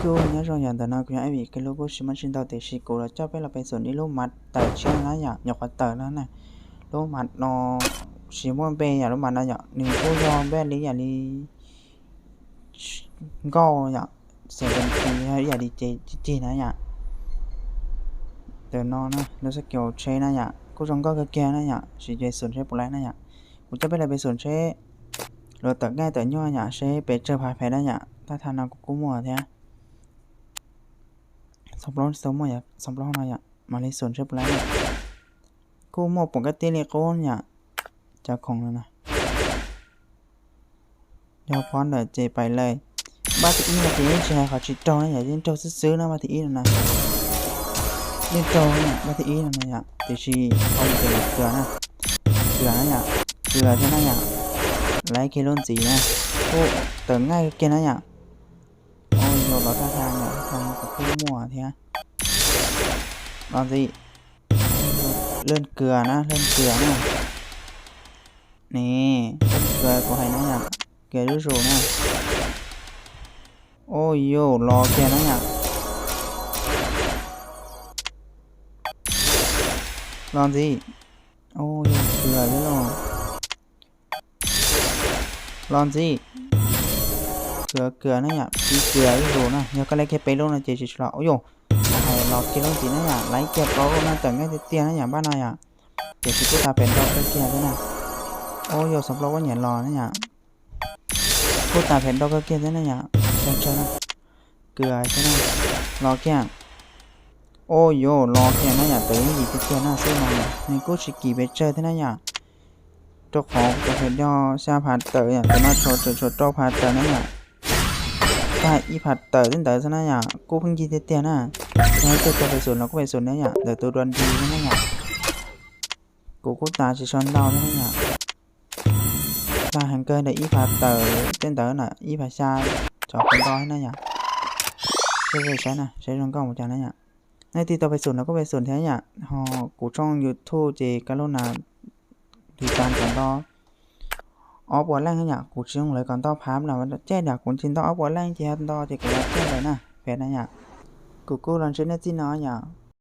Nyob zoo yom, ntawm no kuv yog Evi, kuv lub kuj tsis muaj tsis ntau tiam sis kuv los coj peb los peb xum ib lub map tawm tshiab na yom, nyuam qhuav tawm na na. Lub map no tsis muaj npe yom, lub map no yom, nws kuj yog npe li yam li nkauj yom, seventy yam li ces cig cig na yom. Ntawm no na lub xab kiu tsheb na yom, kuj zoo nkauj kawg kiag na yom, sis ces xum tsheb puas laib na yom. Kuv coj peb los peb xum tsheb luag tawm nqaij tawm nyuaj yom, seb pes tsawg phav phem na yom, tab thaj no kuv kuj muaj thiab. Txhob plaub tsis tau muaj yom, txhob plaub no yom, mam li xum tsheb puas laib na. Kuj muaj pum kab tij li qub yom, cov khoom no na. Yog phob ntawm ces pais lawm. Npaj thib ib no ces yeej tsis hais qhov tsis raug na yom, yeej raug xwb xwb na npaj thib ib no na. Yeej raug na, npaj thib ib no na yom, tiam sis qhov no ces los kws na, kws na yom, kws thiab na yom. Laiv kiag lub ntxiv na, kuj tawm nqaij kiag na yom. Ua yus los tab thaj yom, tab thaj kuv kuj muaj thiab. Los ntxiv, leej kws na, leej kws na. Nim, leej kws kuv hais na yom, kws zuj zus na. Ua yus los kiag na yom. Los ntxiv, ua yus kws thiab los. Los ntxiv, kws kws na yom, pib kws zuj zus na, yog koj laiv kiag peb lub no ces tsis tshua los. Ua yus, kuv hais los kiag lub ntxiv na yom, laiv kiag plaub lub na, tawm nqaij tiag tiag na yom, npaj no yom. Tiam sis kuj tas pem nrau kawg kiag thiab na. Ua yus, xov plaub kuj nyiam los na yom. Kuj tas pem nrau kawg kiag thiab na yom, tsawg tsawg na. Kws thiab na, los kiag. Ua yus, los kiag na yom, tawm ib yim tiag tiag na xwb no, nws kuj tsis kim pes tsawg thiab na yom. Rau qhov kuv hais yog xya phav tawm yom, tus no tshuav tseem tshuav rau phav tawm na yom. Tag ib phav tawm tej ntawd xwb na yom, kuj pheej ncig tiag tiag na. Yog ib tug tau pes xum los kuj pes xum na yom, ntawm tus dua nti na yom. Kuv kuj tas tsis tshua ntau thiab na yom. Tag heev kawg ntawm ib phav tawm tej ntawd na, ib phav xya cov kuv nto thiab na yom. Saib zoo nkauj mus cas na yom. Nej twg tau pes xum los kuj pes xum thiab yom, ho kuv tshooj YouTube ces kaj lub na tus tas kom nto ob puas leej yom, kuv tsis zoo lawv kom nto phav no, caij tias kuv tsis nto ob puas leej ces yog nto ces kuv los caij lawm na, pem na yom. Kuv kuj los ntsib nej txij no yom.